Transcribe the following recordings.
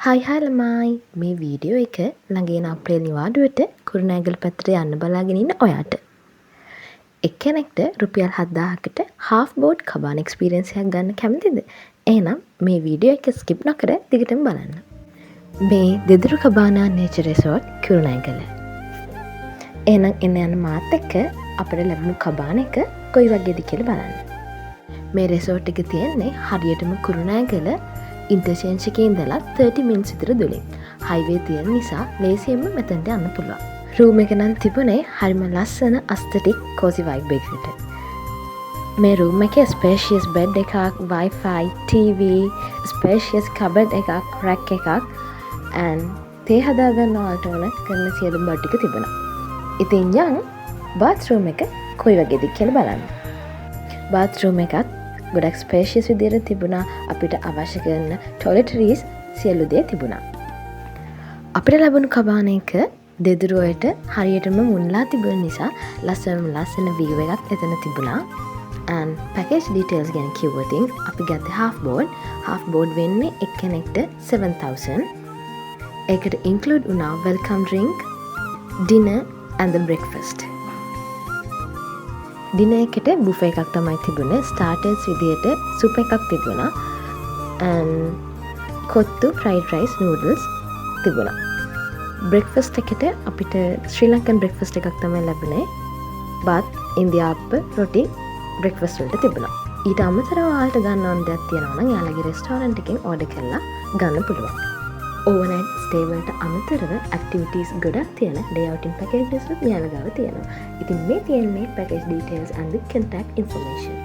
Hi hi ළමයි, මේ video එක ළඟ එන අප්‍රේල් නිවාඩුවට කුරුණෑගල පැත්තට යන්න බලාගෙන ඉන්න ඔයාට. එක්කෙනෙක්ට රුපියල් 7000කට හාෆ් බෝඩ් කබාන එක්ස්පීරියන්ස් එකක් ගන්න කැමතිද? එහෙනම් මේ වීඩියෝ එක ස්කිප් නොකර දිගටම බලන්න. මේ දෙදුරු කබානා නේචර් රිසෝට්, කුරුණෑගල. එහෙනම් එන්න යන්න මාත් එක්ක අපිට ලැබුණු කබාන එක කොයි වගේද කියලා බලන්න. මේ රෙසෝට් එක තියෙන්නේ හරියටම කුරුණෑගල ඉන්ටර්චේන්ජ් එකේ ඉඳලා 30 මිනිට්ස් විතර දුරින්. හයිවේ තියෙන නිසා ලේසියෙන්ම මෙතනට යන්න පුළුවන්. රූම් එක නම් තිබුණේ හරිම ලස්සන ඇස්තටික් කෝසි වයිබ් එකකට. මේ රූම් එකේ ස්පේෂියස් බෙඩ් එකක්, Wi-Fi, TV, ස්පේෂියස් කබඩ් එකක්, රැක් එකක් and තේ හදාගන්න ඔයාලට ඕන කරන සියලුම බඩු ටික තිබුණා. ඉතින් යන් බාත්රූම් එක කොයි වගේද කියලා බලන්න. බාත්රූම් එකත් ගොඩක් ස්පේෂියස් විදියට තිබුණා. අපිට අවශ්‍ය කරන ටොයිලටරීස් සියලු දේ තිබුණා. අපිට ලැබුණු කබාන එක දෙදුරු ඔයට හරියටම මුන්ලා තිබුණ නිසා ලස්සනම ලස්සන වීව් එකක් එතන තිබුණා. And package details ගැන කිව්වොතින් අපි ගත්තේ half board. Half board වෙන්නේ එක්කෙනෙක්ට 7000. ඒකට ඉන්ක්ලූඩ් වුණා welcome drink, dinner and the breakfast. Dinner එකට බුෆේ එකක් තමයි තිබුණේ. ස්ටාර්ටර්ස් විදියට සුප් එකක් තිබුණා and kottu, fried rice, noodles තිබුණා. බ්‍රෙක්ෆාස්ට් එකට අපිට ශ්‍රී ලංකන් බ්‍රෙක්ෆාස්ට් එකක් තමයි ලැබුණේ. බත්, ඉන්දියාප්ප, රොටි බ්‍රෙක්ෆාස්ට් වලට තිබුණා. ඊට අමතරව ඔයාලට ගන්න ඕන දෙයක් තියෙනවා නම් එයාලගේ රෙස්ටෝරන්ට් එකෙන් ඕඩර් කරලා ගන්න පුළුවන්. ඕවර්නයිට් ස්ටේ වලට අමතරව ඇක්ටිවිටීස් ගොඩක් තියෙන ඩේ අවුටින් පැකේජස් උත් මෙයාලා ගාව තියෙනවා. ඉතින් මේ තියෙන්නේ package details and the contact information.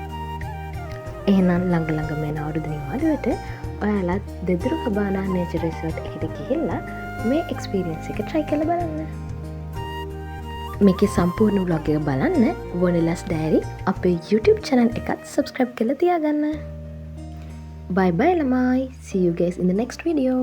එහෙනම් ළඟ ළඟම එන අවුරුදු නිවාඩුවට ඔයාලත් දෙදුරු කබානා නේචර් රිසෝට් එකට ගිහිල්ලා මේ එක්ස්පීරියන්ස් එක try කරලා බලන්න. මේකේ සම්පූර්ණ ව්ලොග් එක බලන්න වොනලස් ඩයරි අපේ YouTube channel එකත් subscribe කරලා තියාගන්න. Bye bye ළමයි. See you guys in the next video.